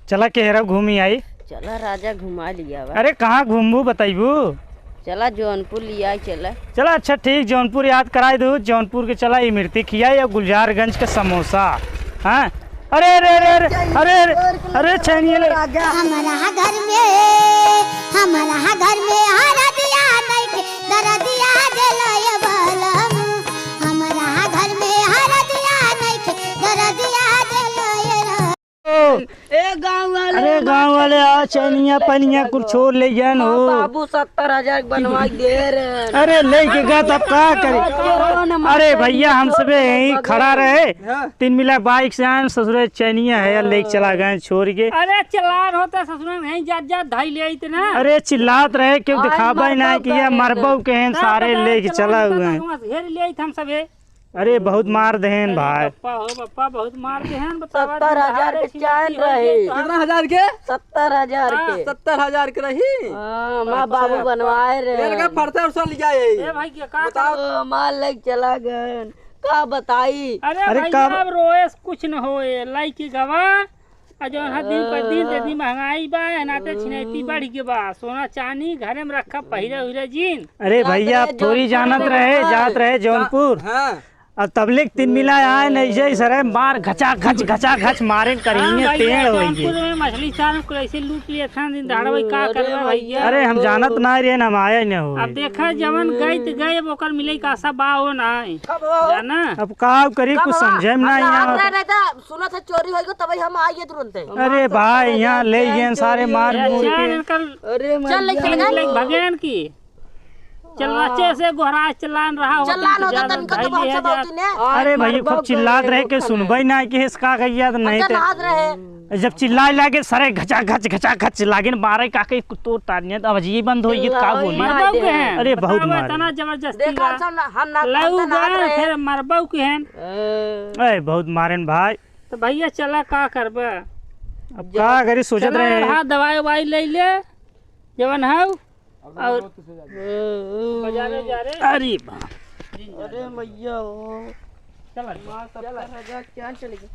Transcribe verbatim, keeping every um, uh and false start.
चला केहरा घूमी आई। चला राजा घुमा लिया बा। अरे कहाँ घूमबू बतैबू? चला जौनपुर लिया चला। चला अच्छा ठीक, जौनपुर याद कराई दू, जौनपुर के चला इमरती खियाई और गुलजारगंज का समोसा। हाँ। अरे अरे अरे अरे अरे अरे अरे चैनिया ले। हमरा घर में, हमरा घर में हरदिया नइखे, दरदिया देलो ये बलम। हमरा घर में हरदिया नइखे, दरदिया देलो ये ए गाँव वाले, अरे गाँव वाले, आ चैनिया पनिया कुल छोड़ ले जान हो। बाबू सत्तर हजार के बनवा के दे रहे हैं। अरे लेके गा तब का करे? अरे भैया हम सबे यहीं खड़ा रहे, हाँ। तीन मिला बाइक से आए ससुरे चैनिया है यार लेके चला गए छोड़ के। अरे चिल्लान होता ससुरे नहीं जात जात धाई ले इतना। अरे चिल्लात रहे क्यों दिखाबा ही ना कि ये मरबो के हैं सारे लेके चला हुए हैं। घेर ले हम सबे। अरे बहुत मार देहेन भाई। बप्पा हो बप्पा, बहुत मार देहेन, बतावा। सत्तर हजार के चैन रही। कितना हजार के? सत्तर हजार के। सत्तर हजार के रही। हाँ, माँ बाबू बनवाए रहे। तेरे का फरसा उरसा लिया है। ए भाई, क्या का बताओ। ओ, माल लेके चला गए। का बताई? अरे अरे भाई, का अब रोएस कुछ न होए, लाई की गवा। आ जौन है दिन पर दिन ते दिन महंगाई बा, एनाते छिनैती बढ़ गए बा। सोना चानी घरे में रखा, पहिरे उहिरे जीन। अरे भैया, आप थोड़ी जानत रहे, जात रहे जौनपुर। हाँ। अब तबलीग तीन मिला आए नहीं जे सरे मार घचा घच घचा घच मारे करिए हाँ भैया, तेल होइए। जौनपुर में मछली चार को ऐसे लूट लिए था दिन दहाड़वे का करबा भैया। अरे हम जानत ना रहे, हम आए न हो। अब देखा जवन गई त गई, अब ओकर मिले का आशा बा हो ना। जाना। अब का करी, कुछ समझे में ना आवत। सुनत है चोरी होइगो, तबही हम आइए तुरंते। अरे भाई, यहाँ ले गए सारे मार मूर के। अरे चल, ले चल गए। भगेन की। चल, अच्छे से गोहरा चलान रहा हो, चलान होता तनिका तो बहुत सब होती ने। अरे भाई, खूब चिल्लात रहे के सुनबे ना कि इसका गैया तो नहीं तो। जब चिल्लाए लागे, सरे घचा घच घचा घच लागे न मारे का के तोर तानियत, अब ये बंद होइए तो का बोली? मरबऊ के हैं। अरे बहुत मारे। इतना जबरदस्ती देखा बा। हम ना, हम ना, लऊ हम ना बा, रहे। फिर मरबऊ के हैं। ए, बहुत मारेन भाई। तो भैया चला का करबा? अब का करी सोचत रहे। हाँ, दवाई ववाई ले ले, जवन हऊ। और बाजारे जा रे। अरे बा। अरे मैया हो। चला। माँ सत्तर हजार क्या चलेगी?